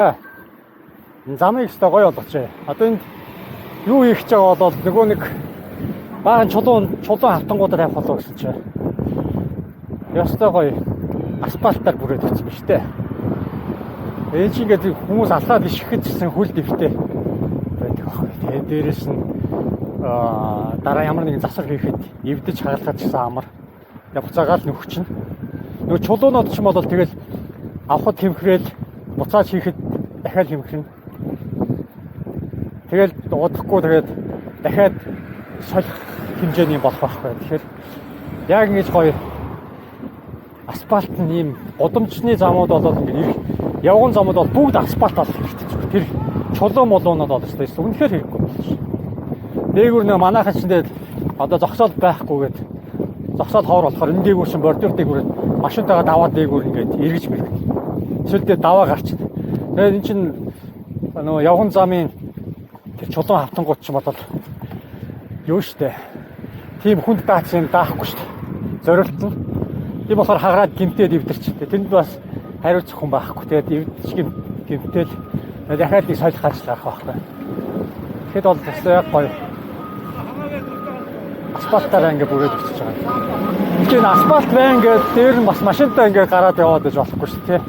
Энэ замыг өстой гоё болгочээ. Одоо энд юу хийх гэж байгаа бол нөгөө нэг баахан чулуун хавтангуудаар тавих болов гэсэн чинь. Ёстой гоё асфальтаар бүрээд өгсөн ба штэ. Энэ чинь ингээд хүмүүс алхаад ишгэхэд гэсэн хөл дэвтэй байдаг аахгүй. Тэгээд дээрэс нь дараа ямар нэгэн засвар хийхэд эвдэж хагалгаад ч гэсэн амар. Яг буцаагаал нөхчин. Нөгөө чулуунууд ч юм бол тэгэл авахд хэмхрээл буцааж хийхэд дахиад хэмхэрнэ. Тэгэл удахгүй тэгээд дахиад солих хэмжээний болох байхгүй. Тэгэхээр яг ингэж гоё асфальт нь ийм гудамжны замууд болоод ингээд ирэх явган замууд бол бүгд асфальт болох хэрэгтэй зүгээр. Тэр чулуу молуунууд бол өстой үнэхээр хэрэггүй болж шээ. Дээгүүр нөө манайхан ч тэгээд одоо зогсоол байхгүйгээд зогсоол ховор болохоор энэ дээгүүр чинь бордюр дээгүүр машинтайгаа даваад дээгүүр ингээд эргэж мэргэн. Эсвэл дээр даваа гарч. Тэгээд эн чинь нөгөө явган замын тэр чулуун хавтангууд ч юм бол юу штэ. Тийм хүнд даац юм даахгүй штэ. Зориулт нь. Тийм болохоор хагараад гимтээд эвдэрч. Тэнд бас хариуцах хүн байхгүй. Тэгээд эвдэрч гимтэл дахиад нэг солих ажил гарах байхгүй. Тэгэхэд бол бас яг гоё. Асфальтаараа ингээ бүрээд өчөж байгаа. Энэ асфальт байна ингээд дээр нь бас машинтаа ингээ гараад яваад байж болохгүй шүү дээ.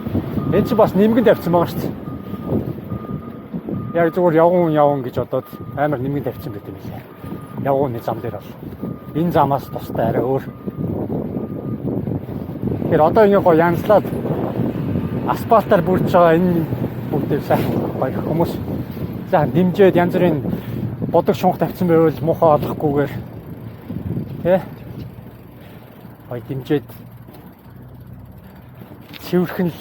Энэ чинь бас нэмгэн тавьсан байгаа шүү дээ. Яг зүгээр явган явган гэж бодоод амар нэмгэн тавьсан байт юм лээ. Явганы зам дээр бол энэ замаас тустай арай өөр. Тэгэхээр одоо ингээ гоё янзлаад асфальтаар бүрдэж байгаа энэ бүгдийг сайхан гоё хүмүүс сайхан дэмжиж янз бүрийн бодог шунх тавьсан байвал муухай олохгүйгээр тий гоё дэмжиж цэвэрхэн л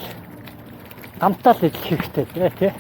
гамтаал идэх хэрэгтэй тий.